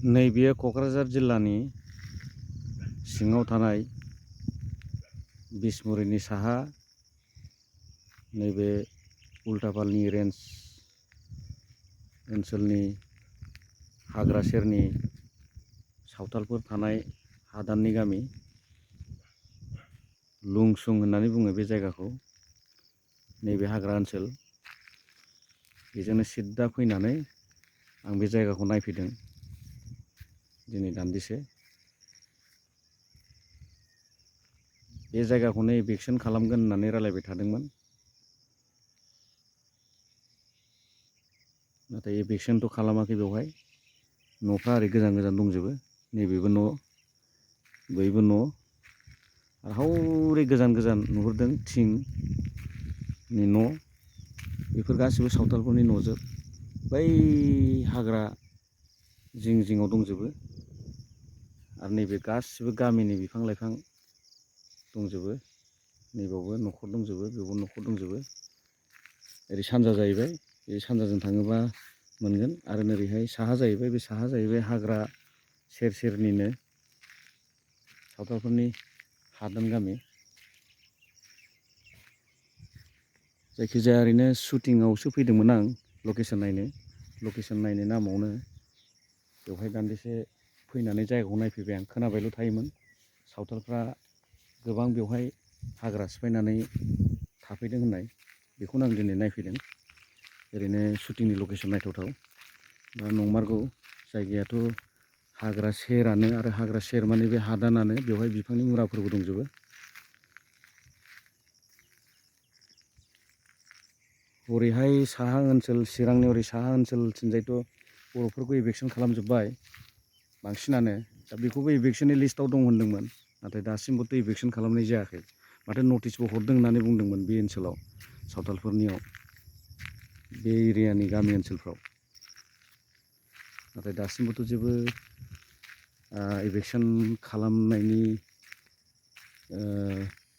नैबे क'क्राझार जिल्लानि सिङाव थानाय बिसमुरिनि साहा नैबे उल्टापालनि रेन्ज ओनसोलनि हाग्रा सेरनि सावथालफोर थानाय हादाननि गामि लुंसुं होननानै बुङो बे जायगाखौ। नैबे हाग्रा ओनसोल बेजोंनो सिद्दा फैनानै आं बे जायगाखौ नायफैदों दिनै दान्दिसे। बे जायगाखौनो इभिकसन खालामगोन होननानै रायलायबाय थादोंमोन, नाथाय इभिकसनथ' खालामाखै। बेवहाय न'फ्रा ओरै गोजान गोजान दंजोबो, नैबेबो न', बैबो न', आरो हौरै गोजान गोजान नुहुरदों थिंनि न', बेफोर गासिबो सावथालफोरनि न'जोब। बै हाग्रा जिं जिङाव दंजोबो, आरो नैबे गासिबो गामिनि बिफां लाइफां दंजोबो। नैबावबो न'खर दंजोबो, बेयावबो न'खर दंजोबो। ओरै सानजा जाहैबाय, बे सानजाजों थाङोबा मोनगोन। आरो नोरैहाय साहा जाहैबाय, बे साहा जाहैबाय हाग्रा सेर सेरनिनो सावथालफोरनि हादान गामि। जायखिजाया ओरैनो शुटिंआवसो फैदोंमोन आं, लकेसन नायनो नामावनो बेवहाय दान्दिसे फैनानै जायगाखौ नायफैबाय आं। खोनाबायल' थायोमोन सावथालफ्रा गोबां बेवहाय हाग्रा सिफायनानै थाफैदों होननाय, बेखौनो आं दिनै नायफैदों। ओरैनो शुटिंनि लकेसन नायथावथाव, दा नंमारगौ जायगायाथ' हाग्रा सेरानो, आरो हाग्रा सेर माने बे हादानानो, बेवहाय बिफांनि मुराफोरबो दंजोबो। हरैहाय साहा ओनसोल, चिरांनि ओरै साहा ओनसोलथिंजायथ' बर'फोरखौ इभिकसन खालामजोब्बाय बांसिनानो। दा बेखौबो इभिकसननि लिस्टआव दं होनदोंमोन, नाथाय दासिमबोथ' इभिकसन खालामनाय जायाखै। माथो नटिसबो हरदों होननानै बुंदोंमोन बे ओनसोलाव, सावथालफोरनियाव, बे एरियानि गामि ओनसोलफ्राव। नाथाय दासिमबोथ' जेबो इभिकसन खालामनायनि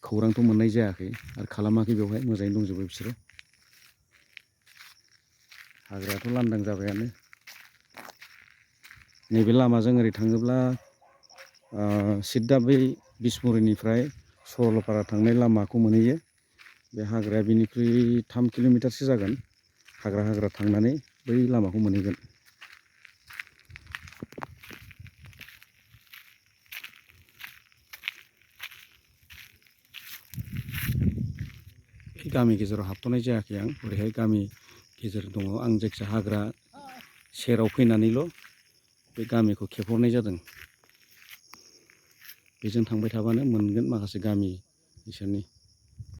खौरांथ' मोननाय जायाखै, आरो खालामाखै बेवहाय। मोजाङैनो दंजोबो बिसोरो। हाग्रायाथ' लांदां जाबायानो। नैबे लामाजों ओरै थाङोब्ला सिद्दा बै बिसमुरिनिफ्राय सरलपारा थांनाय लामाखौ मोनहैयो। बे हाग्राया बिनिख्रुइ 3 किल'मिटारसो जागोन। हाग्रा थांनानै बै लामाखौ मोनहैगोन। गामि गेजेराव हाबथ'नाय जायाखै आं, ओरैहाय गामि गेजेर दङ। आं जायखिया हाग्रा सेराव फैनानैल' बे गामिखौ खेबहरनाय जादों। बेजों थांबाय थाबानो मोनगोन माखासे गामि बिसोरनि।